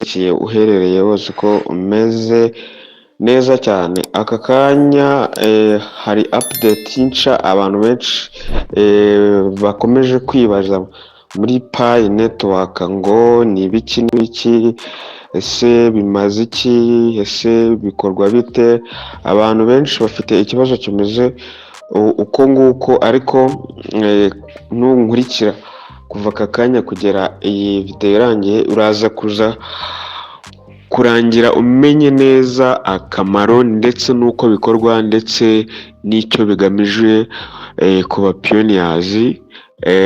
udukurikiye uherereye hose ko umeze neza cyane. Aka kanya hari update nshya abantu benshi bakomeje kwibaza muri Pi Network ngo ni ibiki n'ibiki, ese bimaze iki, ese bikorwa bite? Abantu benshi bafite ikibazo kimeze uko nguko, ariko nunkurikira kuva aka kanya kugera iyi video irangiye, uraza kuza kurangira umenye neza akamaro ndetse n'uko bikorwa ndetse n'icyo bigamije ku ba pioneers.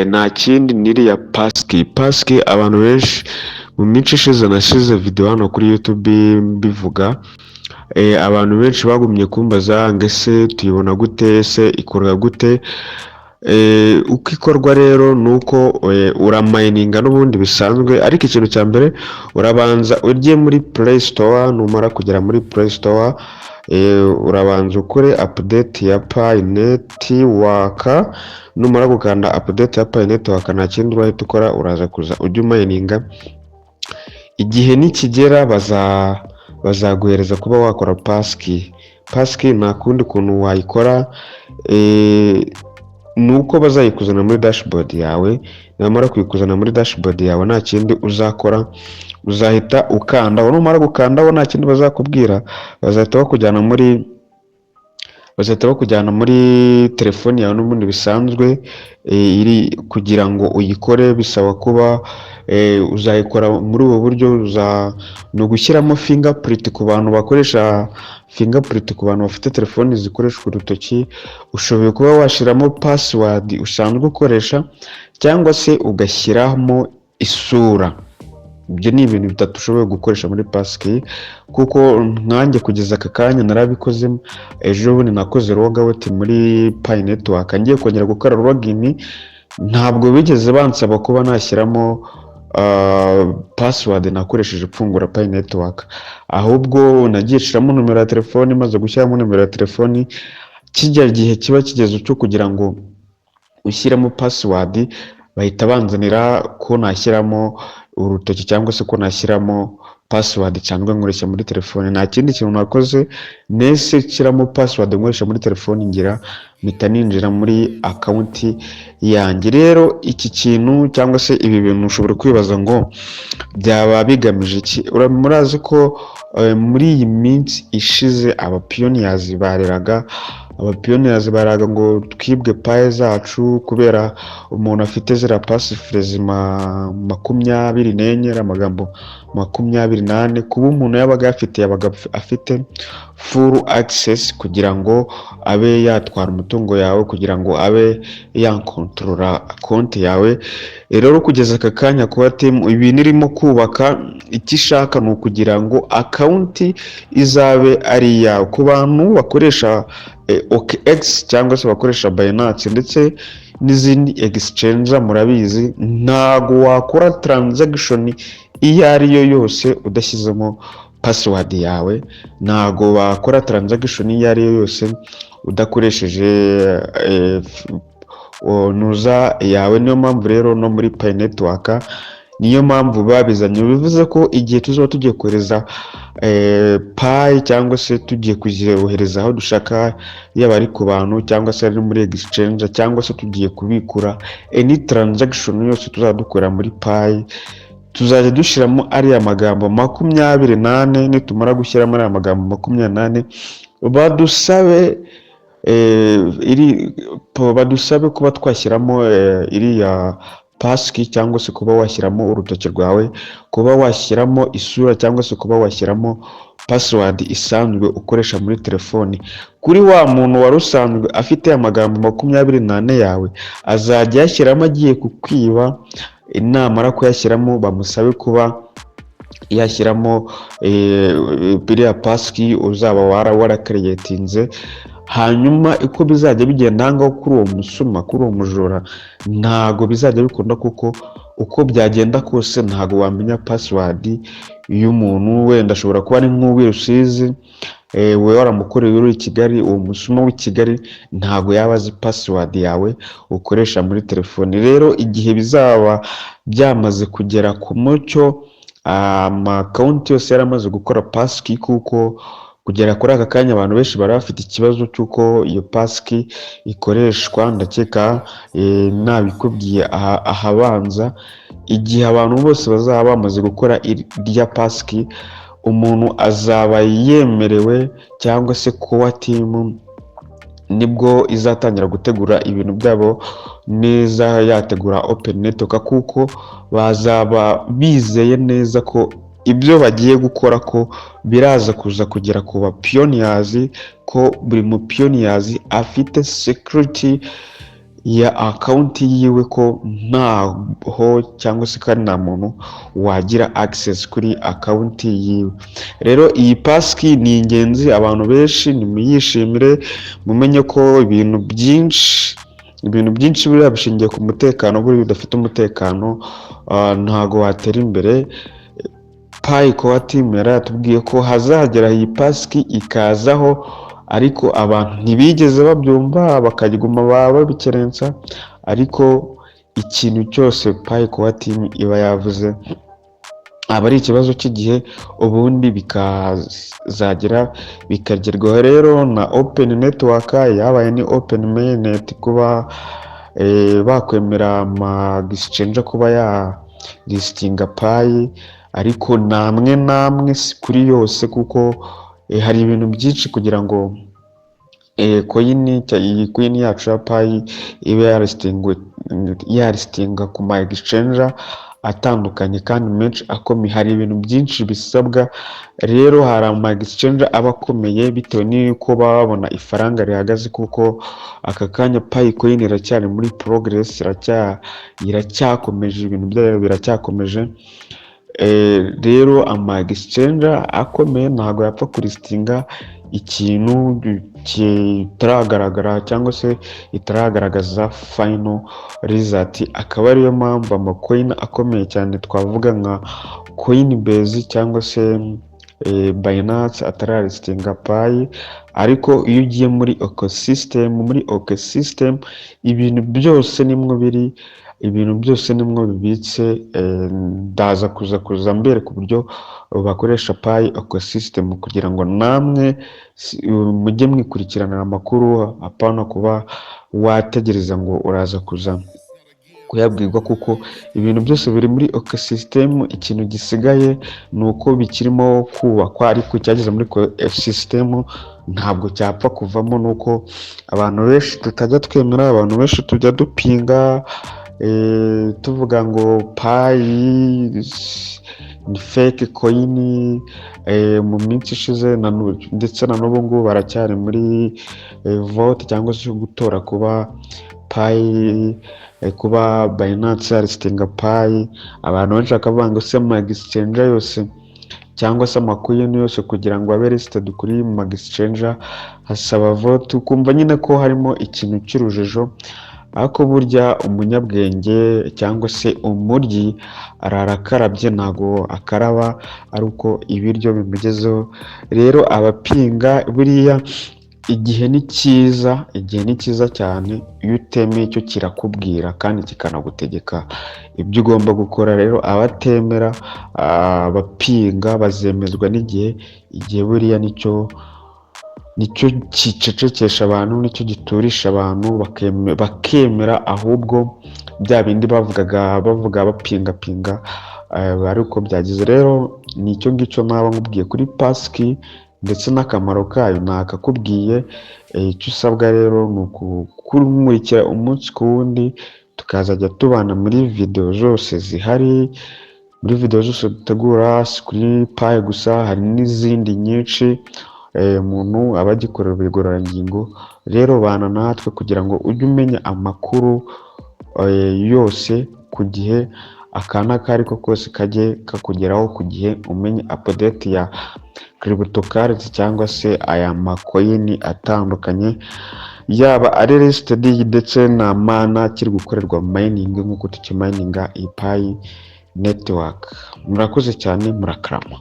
Nta kindi, ni iriya passkey. Passkey abantu benshi mu minsi ishize nashyize video hano kuri YouTube mbivuga, abantu benshi bagumye kumbaza ngo ese tuyibona gute, ese ikorwa gute? Uko ikorwa rero ni uko uramayininga n'ubundi bisanzwe, ariko ikintu cya mbere urabanza ujye muri Play Store. Numara kugera muri Play Store, urabanza ukore update ya Pi Network. Numara gukanda update ya Pi Network, nta kindi urahita ukora, uraza kuza ujye umayininga. Igihe nikigera bazaguhereza kuba wakora passkey. Passkey nta kundi kuntu wayikora, ni uko bazayikuzana muri dashboard yawe. Nibamara kuyikuzana muri dashboard yawe, nta kindi uzakora, uzahita ukandaho. Numara gukandaho, nta kindi bazakubwira, bazahita bakujyana muri telefoni yawe n'ubundi bisanzwe. Iri kugira ngo uyikore bisaba kuba uzayikora muri ubu buryo: ni ugushyiramo fingerprint ku bantu bakoresha fingerprint, ku bantu bafite telefoni zikoreshwa urutoki. Ushoboye kuba washyiramo password usanzwe ukoresha cyangwa se ugashyiramo isura. Ibyo ni ibintu bitatu ushoboye gukoresha muri passkey, kuko nkanjye kugeza aka kanya narabikoze. Ejo bundi nakoze logout muri Pi Network, ngiye kongera gukora login, ntabwo bigeze bansaba kuba nashyiramo password nakoresheje mfungura Pi Network, ahubwo nagiye nshiramo nomero ya telefoni. Maze gushyiramo nomero ya telefoni, kijya gihe kiba kigeze cyo kugira ngo ushyiremo password, bahita banzanira ko nashyiramo urutoki cyangwa se ko nashyiramo password nsanzwe nkoresha muri telefoni. Nta kindi kintu nakoze, nese nshyiramo password nkoresha muri telefoni, ngira mpita ninjira muri account yanjye. Rero iki kintu cyangwa se ibi bintu ushobora kwibaza ngo byaba bigamije iki? Murazi ko muri iyi minsi ishize aba pioneers bareraga, aba pioneers baraga ngo twibwe Pi zacu kubera umuntu afite ziriya passphrase 24, amagambo 24. Kuba umuntu yabaga ayafite, yabaga afite full access kugira ngo abe yatwara umutungo yawe, kugira ngo abe yakontorora konti yawe. Rero kugeza aka kanya kuba team ibintu irimo kubaka, icyo ishaka ni ukugira ngo account izabe ari iyawe. Ku bantu bakoresha OKX cyangwa se bakoresha Binance ndetse n'izindi exchange, murabizi ntago wakora transaction iyo ari yo yose udashyizemo password yawe, ntago wakora transaction iyo ari yo yose udakoresheje nuza yawe. Niyo mpamvu rero no muri Pi Network niyo mpamvu babizanye. Bivuze ko igihe tuzaba tugiye kohereza Pi cyangwa se tugiye kuzohereza aho dushaka, yaba ari ku bantu cyangwa se ari muri exchange cyangwa se tugiye kubikura, any transaction yose tuzaba dukora muri Pi, tuzajya dushyiramo ariya magambo 24. Nitumara gushyiramo ariya magambo 24, badusabe iri badusabe kuba twashyiramo iriya passkey, cyangwa se kuba washyiramo urutoki rwawe, kuba washyiramo isura cyangwa se kuba washyiramo password isanzwe ukoresha muri telefoni. Kuri wa muntu wari usanzwe afite amagambo 24 yawe, azajya ayashyiramo agiye kukwiba. Namara kuyashyiramo, bamusabe kuba yashyiramo biriya passkey uzaba waracreatinze. Hanyuma uko bizajya bigenda ahangaho kuri uwo musuma, kuri uwo mujura, ntago bizajya bikunda, kuko uko byagenda kose ntago wamenya password y'umuntu. Wenda ashobora kuba ari nk'uw'i Rusizi, wowe waramukoreye uri i Kigali. Uwo musuma w'i Kigali ntago yaba azi password yawe ukoresha muri telefoni. Rero igihe bizaba byamaze kugera ku mucyo. Ama account yose yaramaze gukora passkey, kuko kugera kuri aka kanya abantu benshi bari bafite ikibazo cy'uko iyo passkey ikoreshwa. Ndakeka nabikubwiye ahabanza. Igihe abantu bose bazaba bamaze gukora irya passkey, umuntu azaba yemerewe, cyangwa se core team nibwo izatangira gutegura ibintu byabo neza, yategura open network, kuko bazaba bizeye neza ko ibyo bagiye gukora ko biraza kuza kugera ku ba pioneers, ko buri mu pioneers afite security ya account yiwe, ko ntaho cyangwa se kandi nta muntu wagira access kuri account yiwe. Rero iyi passkey ni ingenzi, abantu benshi nimuyishimire, mumenye ko ibintu byinshi buriya bishingiye ku mutekano. Buriya udafite umutekano ntago watera imbere. Pi Core Team yari yatubwiye ko hazagera iyi passkey ikazaho, ariko abantu ntibigeze babyumva, bakaguma babikerensa. Ariko ikintu cyose Pi Core Team iba yavuze aba ari ikibazo cy'igihe, ubundi bikazagera bikagerwaho. Rero na open network yabaye ni open mainnet, kuba bakwemera ama exchange kuba ya listinga Pi, ariko namwe namwe, si kuri yose, kuko hari ibintu byinshi kugira ngo coin, iyi coin yacu ya Pi ibe yalistinga ku ma exchange atandukanye kandi menshi akomeye, hari ibintu byinshi bisabwa. Rero hari ama exchange aba akomeye bitewe n'uko baba babona ifaranga rihagaze, kuko aka kanya Pi coin iracyari muri progress, iracyakomeje, ibintu byayo biracyakomeje. Rero ama exchange akomeye ntabwo yapfa kulistinga ikintu kitaragaragara cyangwa se itaragaragaza final result. Akaba ariyo mpamvu ama coin akomeye cyane, twavuga nka Coinbase cyangwa se Binance, ataralistinga Pi. Ariko iyo ugiye muri ecosystem, muri ecosystem ibintu byose nimwo biri, ibintu byose nimwo bibitse. Ndaza kuza mbereka uburyo bakoresha Pi ecosystem kugira ngo namwe mujye mwikurikiranira amakuru, apana kuba wategereza ngo uraza kuza kuyabwirwa, kuko ibintu byose biri muri ecosystem. Ikintu gisigaye ni uko bikirimo kubakwa, ariko cyageze muri ecosystem ntabwo cyapfa kuvamo. Nuko abantu benshi tutajya twemera, abantu benshi tujya dupinga, tuvuga ngo Pi ni fake coin. Mu minsi ishize ndetse na n'ubu ngubu baracyari muri vote cyangwa se gutora kuba Pi, kuba Binance yalistinga Pi. Abantu benshi bakavuga ngo se ama exchange yose cyangwa se ama coin yose kugira ngo abe listed kuri ma exchange hasaba vote? Ukumva nyine ko harimo ikintu cy'urujijo. Ariko burya umunyabwenge cyangwa se umuryi arara akarabye, ntabwo akaraba ari uko ibiryo bimugezeho. Rero abapinga, buriya igihe ni cyiza, igihe ni cyiza cyane. Iyo utemeye cyo kirakubwira kandi kikanagutegeka ibyo ugomba gukora. Rero abatemera, abapinga, bazemezwa n'igihe. Igihe buriya nicyo gicecekesha abantu, nicyo giturisha abantu bakemera ahubwo bya bindi bavugaga, bavuga bapingapinga, ariko byagize. Rero ni icyo ngicyo naba nkubwiye kuri passkey ndetse n'akamaro kayo nakakubwiye. Icyo usabwa rero ni ukukumurikira umunsi ku wundi, tukazajya tubana muri video zose zihari, muri video zose dutegura. Si kuri Pi gusa, hari n'izindi nyinshi umuntu aba agikorera ubugororangingo. Rero bana natwe kugira ngo ujye umenya amakuru yose ku gihe, aka n'ako ari ko kose kajye kakugeraho ku gihe, umenye update ya cryptocurrency cyangwa se aya ma coin atandukanye, yaba ari listed ndetse na mana kiri gukorerwa mining nk'uko tukimininga iyi Pi Network. Murakoze cyane, murakarama.